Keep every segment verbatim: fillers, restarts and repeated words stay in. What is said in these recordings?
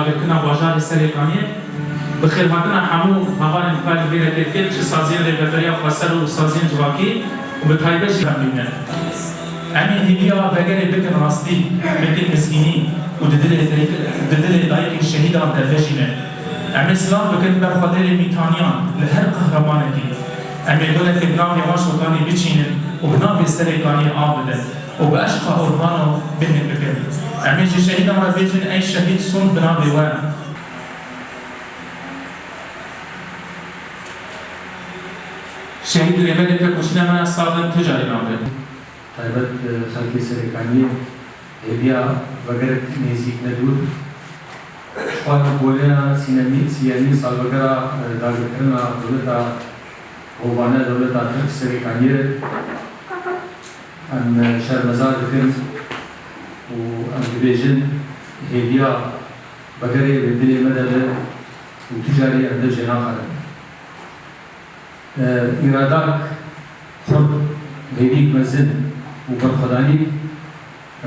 Girkirina bajarê Serêkaniyê, bi xêrhatina hemû hevalên xwe li vê derê dikir, çi saziyên rêveberiya xweser û saziyên civakî û bi taybet jî em bînin. Em ê hêviya vegerê bikin rastî, bikin mizgînî û di dilê, di dilê dayikên şehîdan de vejînin. Em ê silav bikin berxwedêrê mîtaniyan li her qehremanekî. Em ê gulekê bi navê wan şokanî biçînin û bi navê Serêkaniyê av bidin. û bi eşqa ormano bihên bikin. Em ê ji şehîdan re bêjin, ey şehîd, sûnd bi navê we. Şehîd rêberê Pêkoşîna me sax bin, tu carî navê. Taybet, e, xelkê Serêkaniyê hêviya vegerek nêzîk ne dûr. Ji xwe boneya sînemî-, siyemîn salvegera, e, dagirkirina dewleta hovane dewleta Tirk Serêkaniyê em şermezar dikin û em dibêjin hêviya vegerê li dilê me de be û tu carî em dev jê naxerin. E, îradak xurt, hêvîk mezin û berxwedanîk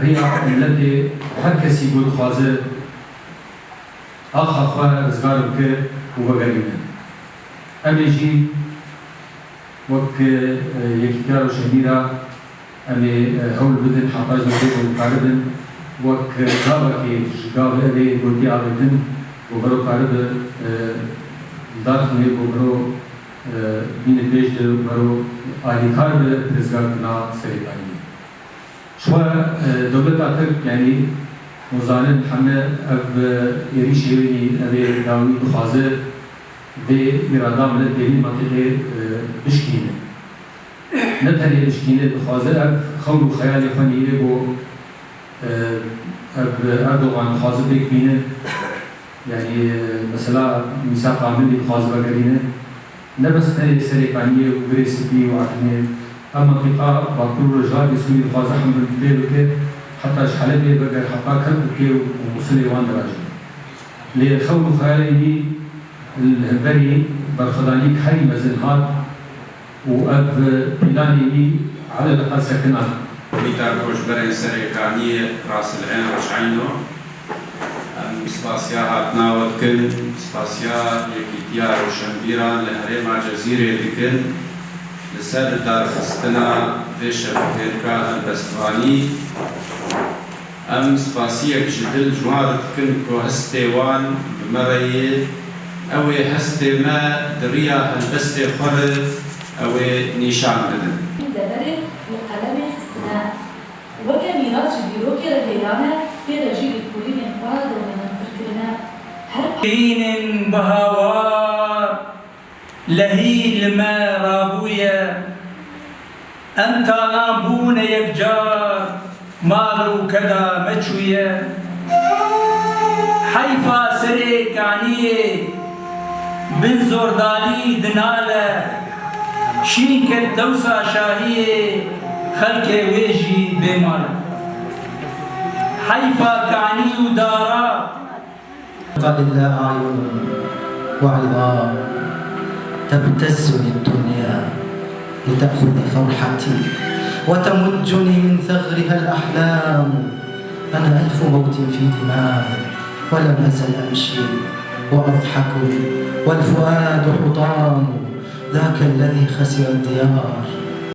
riya miletê her kesî ku dixwaze axa xwe rizgar bike û vegerîne. Em ê jî wek, e, Yekîtiya Rewşenbîra em ê, e, hewl bidin heta ji vê ku karibin wek gavekê ji gavê evê gotî avêtin ku mero karibe, e, li dar xînê ku mero, e, bîne pêş de û mero alîkar be rizgarkirina Serêkaniyê. Ji xwe, e, dewleta Tirk, yanî, hûn zanin hemle ev, e, êrîşê wê, ev ê dawî dixwaze vê îrada miletê vî mintîqê, e, bişkîne. Ne tenê bişkîne, dixwaze ev xewn û xeyalê xwe nîne ku, e, ev Erdogan dixwaze pêk bîne. Yanî, e, mesela mîsaqa milî dixwaze vegerîne. Ne bes tenê Serêkaniyê û Girê Spî û Efrînê, ev mintîqa Bakur û Rojhilatê Sûrî dixwaze hemû pê bike, heta ji Helebê veger heta Kerkûkê û Mûsilê wan dirajin. Lê xewn û xeyalê wî li hemberî berxwedanîk herî mezin hat û ev planê wî eleleqel sekina. Komîta Koçberên Serêkaniyê Rasil'eyn Reş'eyno. Em spasiya hatina we dikin, spasiya Yekîtiya Rewşenbîran li Herêma Cezîrê dikin, li ser lidarxistina vê şebekeyeka helbestvanî. Em spasiyek ji dil ji wan re dikin ku hestê wan bi me re ye. Ew ê hestê me di riya helbestê xwe re ew ê nîşan bidin. Deverê û qelemê xistine. Weke mîras ji dîrokê re hêlan e, pê re jî lêkolînên xwe dewlemendtir kirine. Her Hînên bi hawar lehî li me rabûye. Em tana bûne yekcar, mal û keda me çûye. Heyfa Serêkaniyê bin zordalî dinale, şîn ket dewsa şahiyê, xelkê wê jî bêmal e. Heyfa Kanî û Dara. قد لا أعين وعظام تبتزني الدنيا لتأخذ فرحتي وتمجني من ثغرها الأحلام. أنا ألف موت في دماغي ولم أزل أمشي وأضحك والفؤاد حطام. ذاك الذي خسر الديار